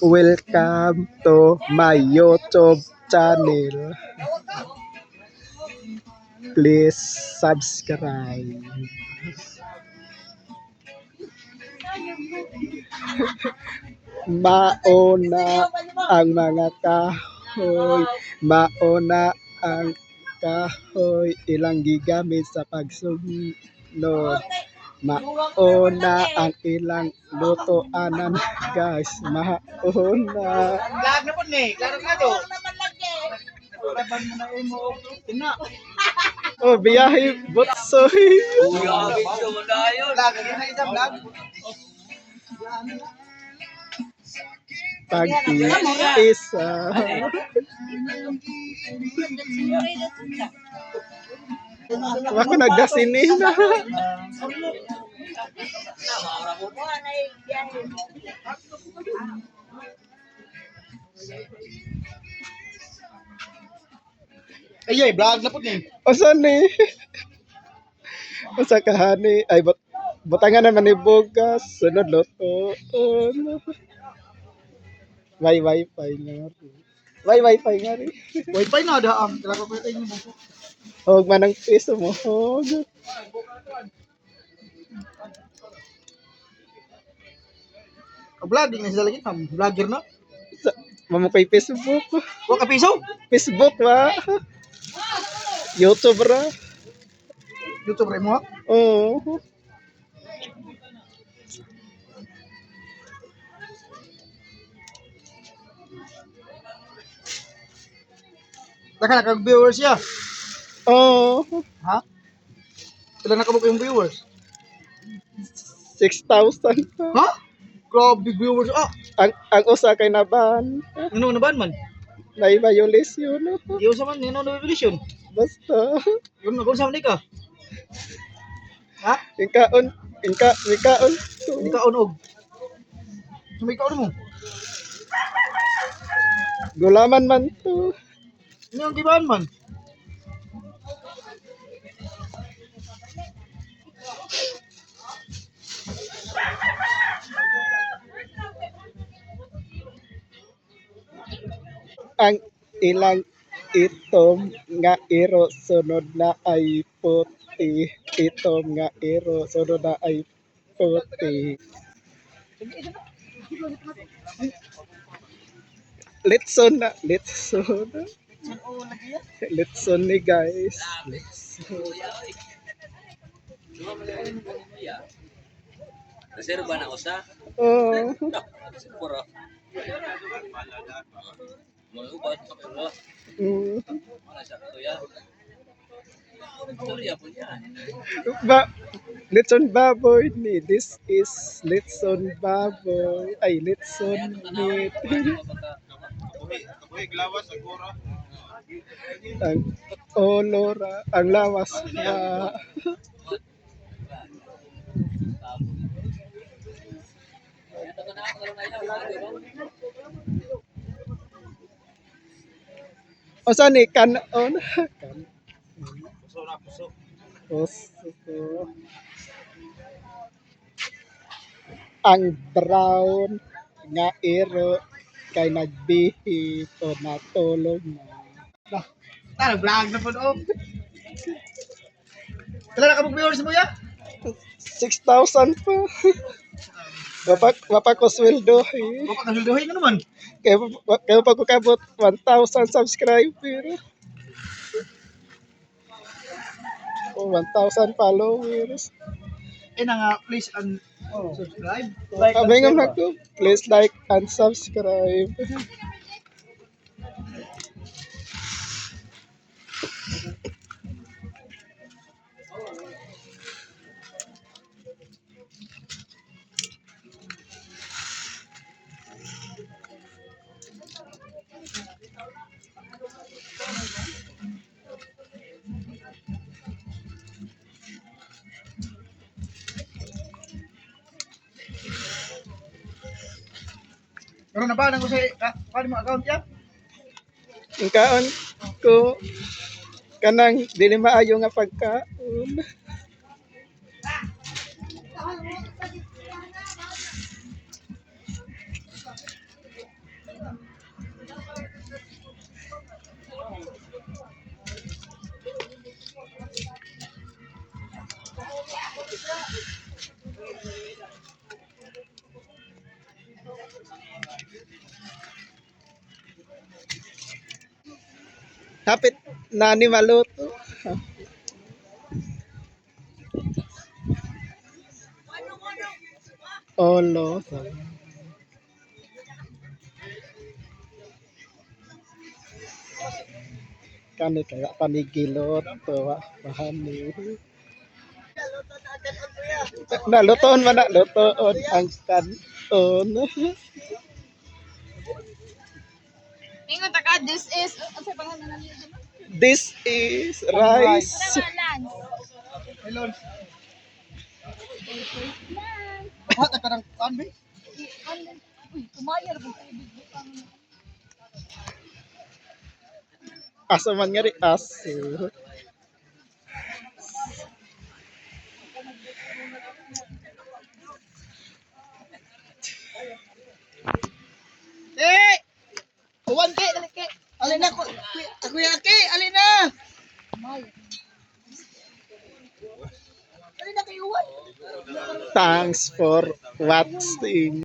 Welcome to my YouTube channel. Please subscribe. Mauna ang mga kahoy, mauna ang kahoy ilang gigamit sa pagsunod. Mauna ang ilang lutoanan, guys. Mauna. Vlog na po ni, klaro na to. Laban mo na imo. Tina. Oh, biyahe butsoy. Vlog, na isa vlog. Pag-iisa. Ako nagdasinina. Ay, ay, vlog na po ni. Usa ni? Usa ka hani? Ay, butangan naman ni bugas. Sunod lutoon. May wifi nga rin. May wifi nga rin. Wifi na da am. Klaro ko tayo mo. Huwag man ang piso mo. Hog. Vlog na sila lagi kam. Vlogger na. Sa, mamukay Facebook. Wa ka piso. Facebook ba? YouTube ra. YouTube ra mo. Oo. Daka na kag viewers ya. Oo. Ha? Pila na kabuk yung viewers? 6,000 pa. Ha? Grabe viewers ah. Ang usa kay naban. Ano na ban man? May violation. Iyo sa man, ano na violation? Basta. Yun na sa man ka. Ha? Inkaon. Inka, ikaon. Hindi ka onog. Sumay ka mo. Gulaman man to. Ano ang gibaan man? Ang ilang itom nga iro sunod na ay puti. Itom nga iro sunod na ay puti. Litson na. Litson. Litson ni guys. Litson. Reserva na usa. Oh. Puro. Mga ubat sa kilo. Mga sa kuya. Storya po niya. Ba Litson baboy ni. This is Litson baboy. Ay, Litson meat. Ang olora, ang lawas na. O saan ni kanon? Kan. Puso na puso. Puso. Ang brown nga iro kay nagbihi o natulog na. Tara, vlog na po oh. Pila na kabuk viewers mo ya? 6,000 pa. Wapa ko sweldo eh. Wa pa kasulduhin ano man. Kaya, kaya pa ko kabot 1,000 subscriber. O 1,000 followers. Eh na nga, please and subscribe. Like and Kami nga share ba? ko, please like and subscribe. Pero na ba nang usay ka paano mo account ya? Ang kaon ko kanang dili maayo nga pagkaon. Hapit na ni maluto. Olo. Kani kaya panigilot to wa pahani. Na lutoon man na lutoon ang kanon. Ingon ta ka, this is, ano sa pangalan na niyo? This is rice. Lance. Hello. What ka karang kuan be? Uy, kumayar ko tubig. Aso man nga ri aso. Eh! Uwan ke, dali ke. Alin na ko, kuya ke, alin na. Alin na kay uwan. Thanks for watching.